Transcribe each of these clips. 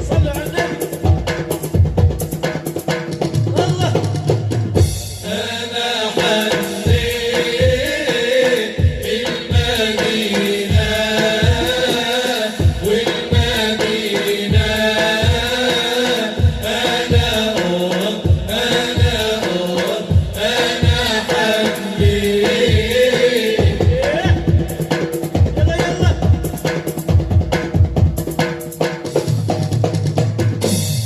صلوا على النبي. الله. أنا حنيت المدينة والمدينة، أنا أنا أنا حنيت. يلا يلا.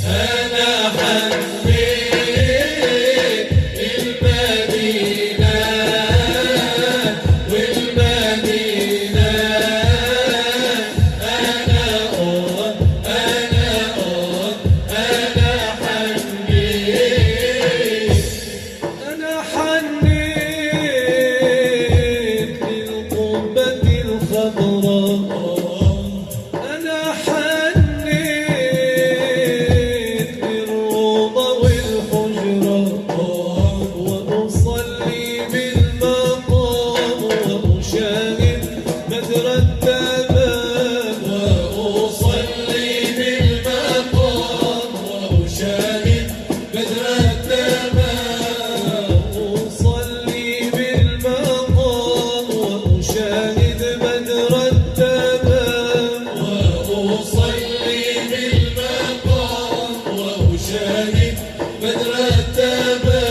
أنا حنيت المدينة والمدينة، أنا أنا أنا حنيت. أنا حنيت للقبة الخضراء، أنا حنيت للروضة والحجرة، وأصلي بالمقام وأشاهد بدر التمام، وأصلي بالمقام وأشاهد بدر التمام، وأصلي بالمقام وأشاهد بدر التمام، وأصلي بالمقام وأشاهد بدر التمام.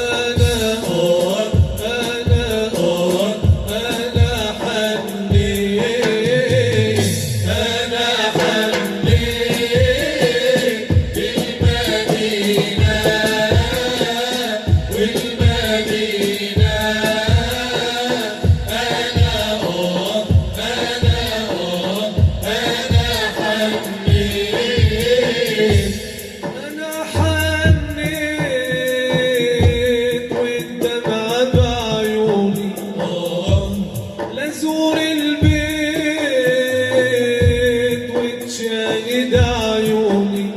أنا أنا أنا حنيت، أنا حنيت المدينة والمدينة، أنا أنا أنا حنيت. أنا حنيت والدمعة بعيوني، لزور البيت وتشاهد عيوني،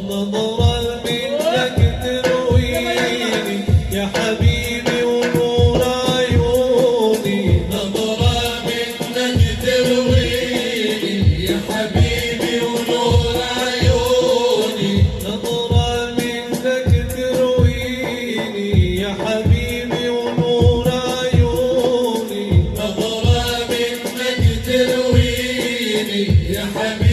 نظرة منك ترويني يا حبيبي ونور عيوني، نظرة منك ترويني يا حبيبي ونور عيوني، نظرة منك ترويني يا حبيبي ونور عيوني، نظرة منك ترويني يا حبيبي.